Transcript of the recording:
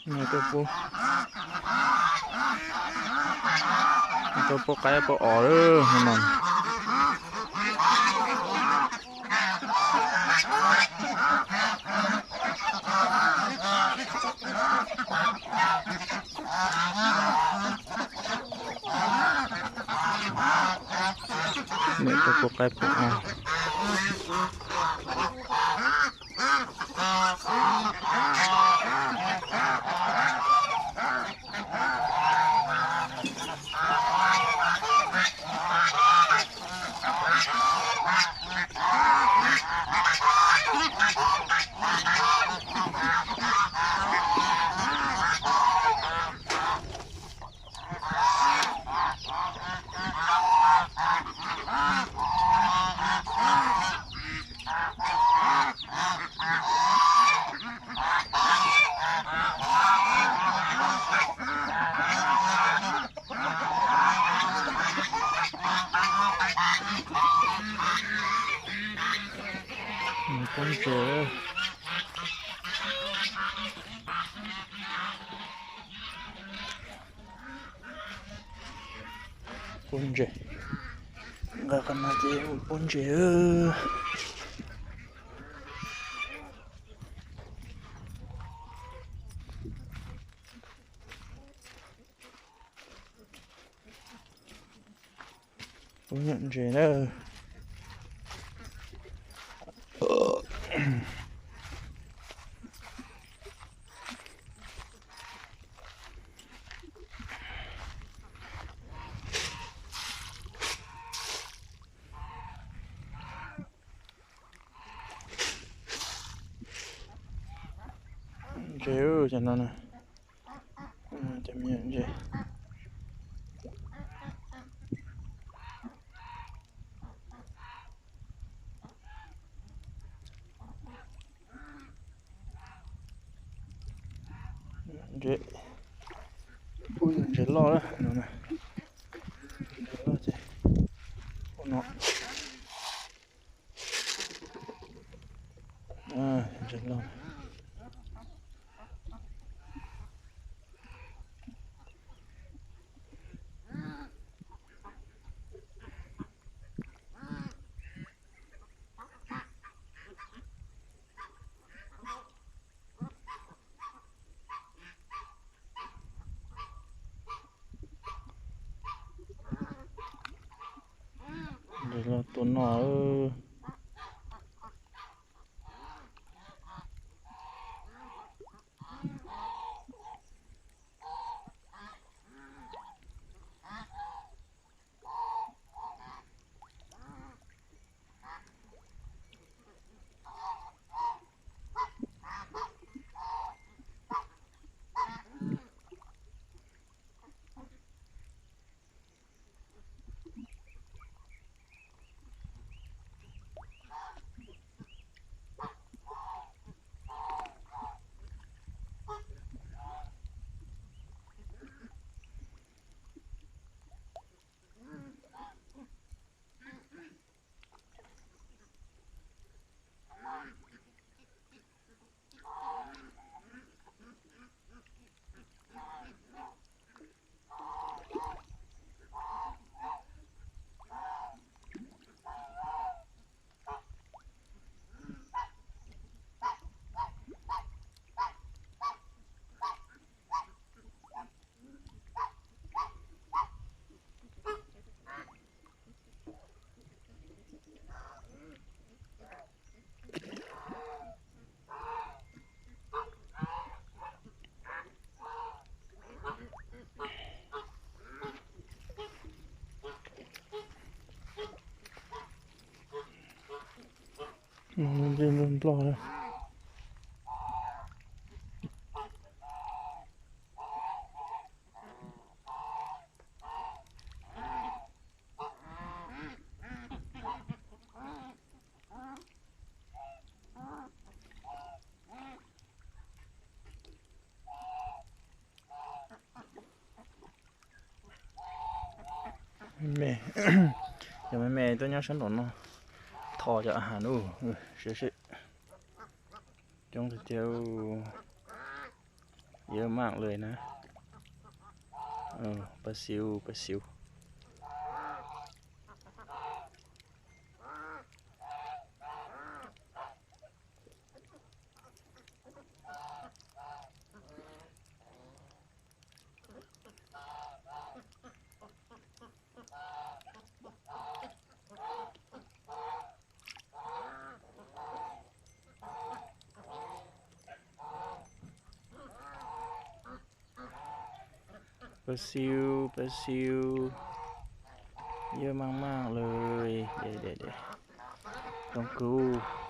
Nws tuaj pub, nws tuaj pub qaib pub os lawm no. Niam tuaj pub qaib pub os. Pob ntseg, pob ntseg, nqa qhov no ces ua pob ntseg. Pob ntseg na. Ntseg cov no na, cov me nyuam ntseg. Ntseg, ub, ntseg loj lawm no, ntseg loj ces ua no. Ntseg loj. Ntseg loj tuaj noj. Nplej nploj. Me, cov me me tuaj nyob sab nraum no, tho cov a has ub, siab siab coob tiag tiag. เยอะมากเลยนะ เออ ปลาซิว ปลาซิว Pab xiu, pab xiu, yoj maaj maaj le. Tooj kub.